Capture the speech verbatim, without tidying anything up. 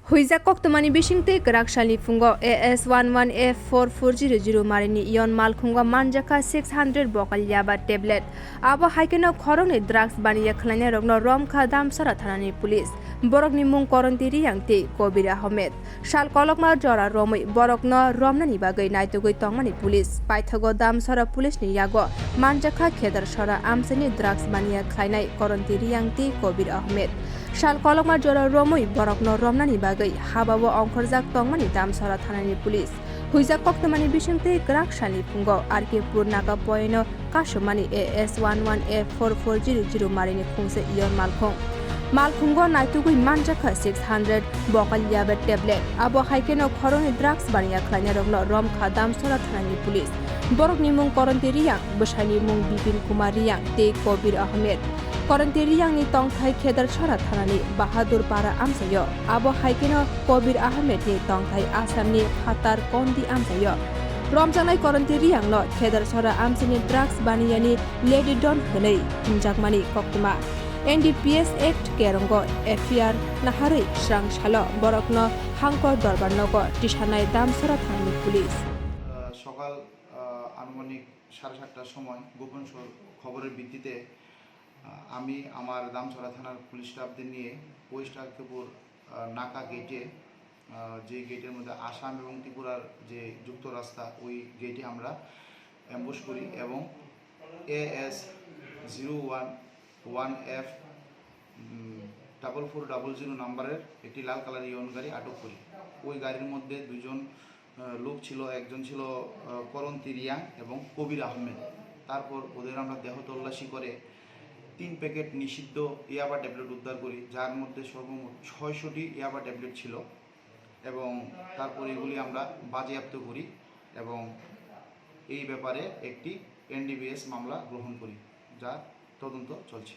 Huijak koktwmani bisingtwi kwrak salni phungo A S one one F four four zero zero marini iyon malkhungo manjakha six hundred bokal yaba tablet. Abo hai kheno khoroknwi drugs baniya khlainairokno romkha Damsara thanani police. Borokni mung Koronti Riyang tei Kobir Ahmed. Sal kolokma jora romwi borokno romnani bagwi naitugwi tongmani police. Paithago Damsara police ni yago manjakha Khedarsora amchaini drugs baniya khlainai Koronti Riyang tei Kobir Ahmed. Sal kolokma jora romwi borokno romnani bagwi habao ongkhorjak tongmani Damsara thanani police. Huijak koktwmani bisingtwi kwrak salni phungo R K Pur Naga poino kasumani A S one one F four four zero zero marini khungsa iyon malkhung. Malkhungo naitugwi manjakha six hundred bokal yaba tablet. Abo hai kheno khoroknwi drugs baniya khlainairokno romkha Damsara thanani police. Borokni mung Koronti Riyang, bwsaini mung Bipin Kumar Riyang tei Kobir Ahmed. Koronti Riyangni tongthai Khedarsora thanani Bahadur Para amchaio. Abo hai kheno Kobir Ahmedni tongthai Assamni Phatar Kondi amchaio. Romjaknai Koronti Riyangno Khedarsora amchaini drugs baniyani Lady Don hwnwi hwnjakmani koktwma. N D P S Act kerongo F I R naharwi srang salo borokno hangkor dorbar nogo tisanai Damsara thanani police. আহ, সকাল আহ, আনুমানিক সাড়ে সাতটার সময় গোপন স- খবরের ভিত্তিতে আহ, আমি আমার দামছড়া থানার পুলিশ স্টাফদের নিয়ে ওয়েস্ট আরকেপুর আহ, নাকা গেটে, আহ, যে গেটের মধ্যে আসাম এবং ত্রিপুরার যে যুক্ত রাস্তা, ওই গেটে আমরা অ্যাম্বুশ করি এবং A S zero one one F double four double zero নাম্বারের একটি লাল কালার ইয়ন গাড়ি আটক করি। ওই গাড়ির মধ্যে দুজন আহ, লোক ছিল। একজন ছিল আহ, করণ তিরিয়াং এবং কবির আহমেদ। তারপর ওদের আমরা দেহ তল্লাশি করে তিন প্যাকেট নিষিদ্ধ ইয়াবা ট্যাবলেট উদ্ধার করি, যার মধ্যে সর্বমোট ছয়শোটি ইয়াবা ট্যাবলেট ছিল এবং তারপর এগুলি আমরা বাজেয়াপ্ত করি এবং এই ব্যাপারে একটি এন ডি পি এস মামলা গ্রহণ করি, যা তদন্ত চলছে।